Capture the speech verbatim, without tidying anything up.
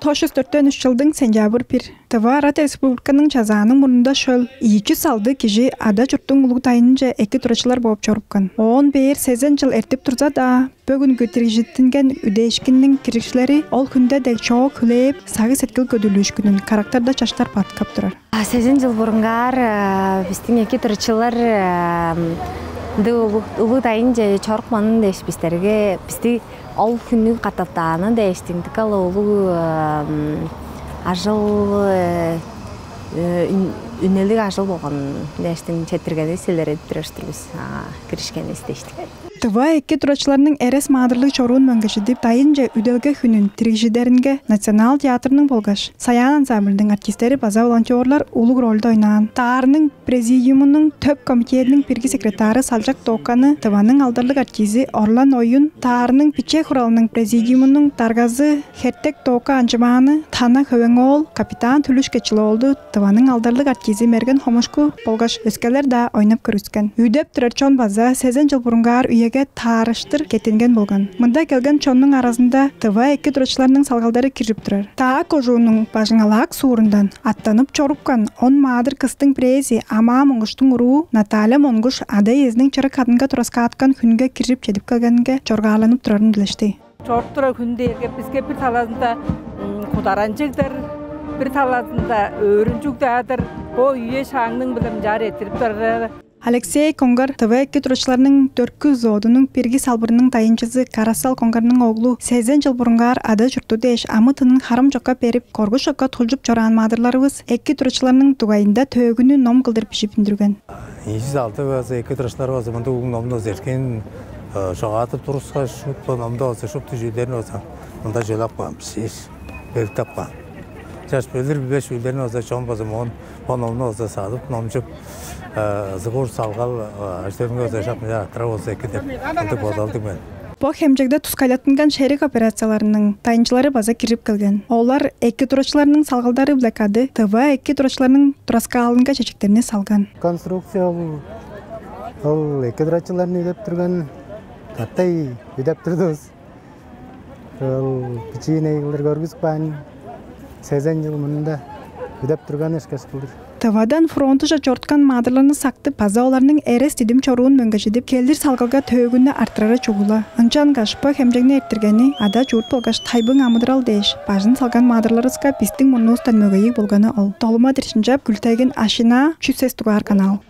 Тос чүс дөртен үш чылдың сентябрь бир. Тыва Арат Республиканың Чазааның мурнунда шөл ийи чүс алды кижи ада-чурттуң улуг дайынынче эки турачылар бооп чорупкан. Оон бээр сезен чыл эртип турза-даа, бөгүнгү дирижиттинген үдээшкинниң киржикчилери ол хүнде дег чоок хүлээп, сагыш-сеткил көдүрлүүшкүнүн карактарда чаштар бадыткап турар. Сезен чыл бурунгаар бистиң эки турачылар ынды улуг дайынче чорупканын дээш, бистерге, бисти ол хүннү катаптааны дээштиң дыка-ла улуг ажыл, үнелиг ажыл болган дээштиң четтиргени силер эдип турар-дыр бис, киришкенивис дээштиң. Тыва эки турачыларның эрес маадырлыг чоруун мөңгежидип, дайынче үделге хүнүн дирижидеринге Национал театрның болгаш «Саян» ансамбльдиң артисттери база волонтерлар улуг рольду ойнаан. Таарның президиумунуң төп комитединиң бирги секретары Салчак Токаны Тываның алдарлыг артизи Орлан Оюн, Таарның биче хуралының президиумунуң даргазы Хертек Тока Анчымааны, Тана Хөвең-оол, капитан Түлүш Кечил-оолду Тываның алдарлыг артизи Мерген Хомушку болгаш өскелер-даа ойнап көргүскен. Үдеп турар чон база сезен чыл бурунгаар үеге таарыштыр кеттинген болган. Мында келген чоннуң аразында тыва эки турачыларның салгалдары киржип турар. Таа кожууннуң Бажың-Алаак суурундан аттанып чорупкан он маадыр кыстың бирээзи Амаа Монгуштуң уруу Наталья Монгуш ада-иезиниң чырык кадынга тураскааткан хүнге киржип чедип келгенинге чоргаарланып турарын билешти. Чоруп турар хүн дээрге биске бир талазында кударанчыг-дыр, бир талазында өөрүнчүг-даа-дыр. Бо үе шааңның биле мынчаар эрттирип турары. Алексей Конгар тыва эки турачыларның дөрткү взводунуң бирги салбырының дайынчызы Карасал Конгарның оглу сезен чыл бурунгаар ада-чурту дээш амы-тынын харам чокка берип, коргуш чокка тулчуп чораан маадырларывыс эки турачыларның дугайында төөгүнү ном кылдыр бижип үндүрген. Ийи чүс алды база эки турачылар база мында бүгүн номну эрткен чогаадып турускаш, шупту номда база шупту чүүлдерин база мында чөлап каан бис, белдеп каан. Чаш белдир билбес чүүлдерин база чон база моон бо номну база садып, номчуп, зыгуур салгал аждөрүнге база шак мынча аттырар болза эки деп ындыг бодалдыг мен. Бо хемчегде тускайлаттынган шериг операцияларының дайынчылары база кирип келген. Олар эки турачыларның салгалдары-биле кады тыва эки турачыларның тураскаалынга чечектерни салган. Конструкция ол, ол эки турачыларны үдеп турган катай үдеп турдувус. Ол бичиин эглер көргүзүп каан сезен чыл мурнунда үдеп турган ышкаш кылдыр. Тывадан фронтуже чорткан маадырларны сактып, база оларның эрес-дидим чоруун мөңгежидип, келир салгалга төөгүнү арттырары чугула. Ынчангаш бо хемчегни эрттиргени ада-чурт болгаш тайбың амыдырал дээш бажын салган маадырларывыска бистиң мурнувустан мөгейиг болганы ол. Долума Диржинчап, Күлтегин Ашина, Чүс Эс дугаар канал.